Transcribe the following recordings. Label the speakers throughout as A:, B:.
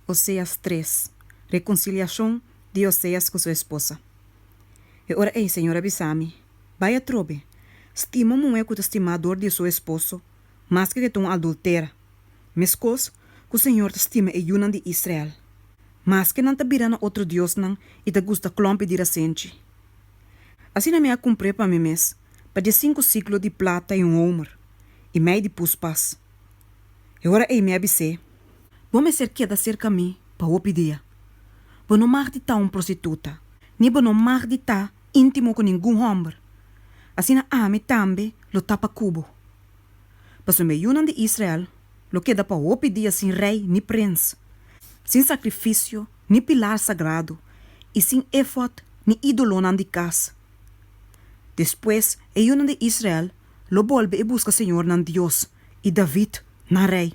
A: Oseas 3, Rekonsiliashon di Oseas ku su esposa. E ora ei Señor a bisa mi, Bai atrobe, stima un muhé ku ta stimá dor di su esposo, maske ku e ta un adultera, meskos ku Señor ta stima e yunan di Israel, maske nan ta bira na otro diosnan i ta gusta klòmpi di rasenchi. Asina mi a kumpr'é pa mi mes pa diesinku siklo di plata i un homer i mei di puspas. E ora ei mi a bis'é, Bo mester keda serka mi pa hopi dia. Bo no mag di ta un prostituta, ni bo no mag di ta íntimo ku ningun hòmber. Asina ami tambe lo ta pa ku bo. Pasobra e yunan di Israel lo keda pa hopi dia sin rei ni prens, sin sakrifisio ni pilar sagrado i sin efòd ni ídolonan di kas. Despues e yunan di Israel lo bolbe i buska señor nan Dios i David, nan rei.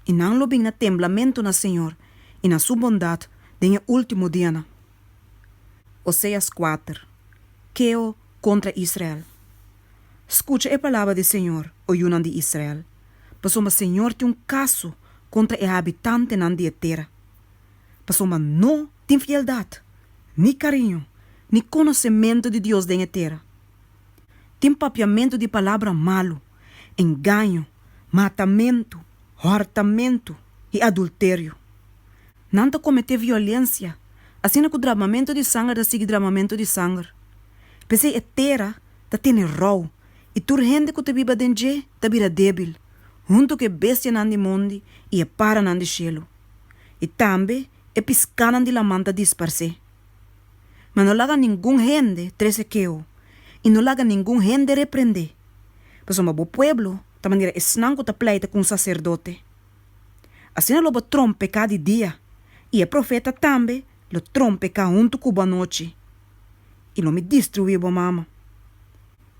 A: I nan lo bin na temblamentu na señor i na su bondat den e último dianan. Oseas kuater, Keo kontra Israel. Skucha e palabra di señor, o yunan di Israel, pasobra señor tin un kaso kontra e habitantenan di e tera, pasobra no tin fieldat, ni kariño, ni konosementu di Dios den e tera. Tin papiamentu di palabra malu, engaño, matamentu, hòrtamentu i adulterio. Nan ta kometé violensia, asina ku dramamentu di sanger ta sigui dramamentu di sanger. P'esei e tera ta tene rou i tur hende ku ta biba den dje ta bira débil, huntu ku e bestianan di mondi i e paranan di shelu. I tambe e piskánan di laman ta disparsé. Ma no laga ningun hende trese keho i no laga ningun hende reprendé, pasobra bo pueblo ta manera esnan ku ta pleita ku un saserdote. Asina lo bo trompeká di dia, i e profeta tambe lo trompeká huntu ku bo anochi, i lo mi destruí bo mama.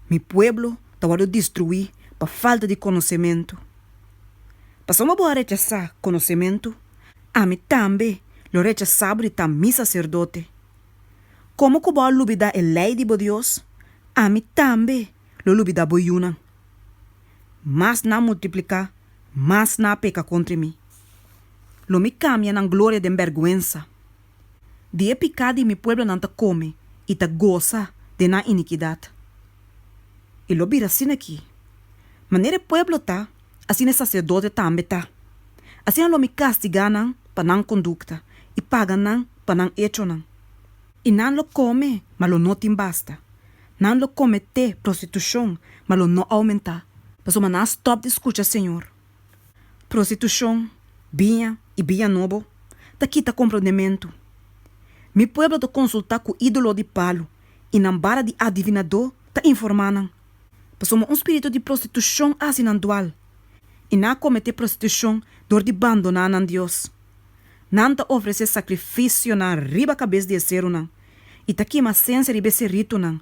A: Mi pueblo ta wòrdu destruí pa falta di konosementu. Pasobra bo a rechasá konosementu, ami tambe lo rechasá bo di ta mi saserdote. Komo ku bo a lubidá e lei di bo Dios, ami tambe lo lubidá bo yunan. Mas nan multipliká, mas nan a peka kontra mi. Lo mi kambia nan gloria den bèrgwensa. Di e piká di mi pueblo nan ta kome i ta gosa den nan inikidat. I lo bira asina aki, Manera e pueblo ta, asina e saserdote tambe ta. Asina lo mi kastigá nan pa nan kondukta i paga nan pa nan echonan. I nan lo kome, ma lo no tin basta. Nan lo kometé prostitushon, ma lo no oumentá, pasobra nan a stòp di skucha señor. Prostitushon, biña i biña nobo ta kita komprondementu. Mi pueblo ta konsultá ku ídolo di palu i nan bara di adivinadó ta informá nan. Pasobra un spiritu di prostitushon a hasi nan dual, i nan a kometé prostitushon dor di bandoná nan Dios. Nan ta ofresé sakrifisionan riba kabes di e serunan i ta kima sensia riba e seritunan,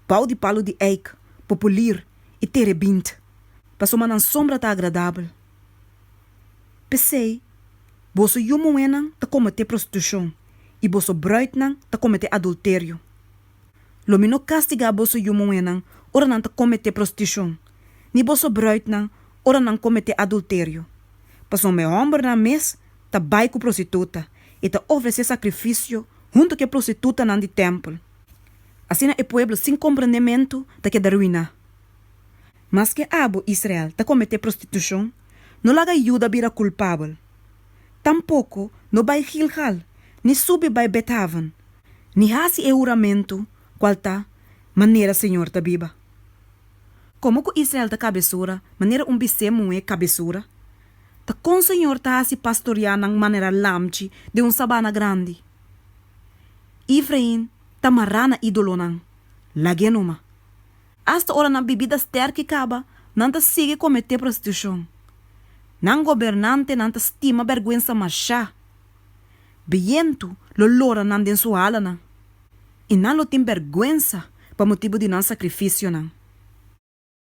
A: bou di palu di eik, populir i terebint, pasobra nan sombra ta agradabel. P'esei, boso yu muhénan ta kometé prostitushon i boso brùitnan ta kometé adulterio. Lo mi no kastigá boso yu muhénan ora nan ta kometé prostitushon, ni boso brùitnan ora nan kometé adulterio, pasobra e hòmbernan mes ta bai ku prostituta i ta ofresé sakrifisio huntu ku e prostitutanan di tèmpel. Asina e pueblo sin komprendementu ta keda ruiná. Maske abo, Israel, ta kometé prostitushon, no laga Juda bira kulpabel. Tampoko no bai Gilgal, ni subi bai Bet-haven, ni hasi e huramentu kual ta, Manera señor ta biba. Komo ku Israel ta kabesura manera un bisé muhé kabesura, ta kon señor ta hasi pastoriá nan manera lamchi den un sabana grandi? Efrain ta mará na ídolonan, lag'é numa. Asta ora nan bibida sterki kaba, nan ta sigui kometé prostitushon. Nan gobernantenan ta stima bèrgwensa mashá. Bientu lo lora nan den su halanan, i nan lo tin bèrgwensa pa motibu di nan sakrifisionan.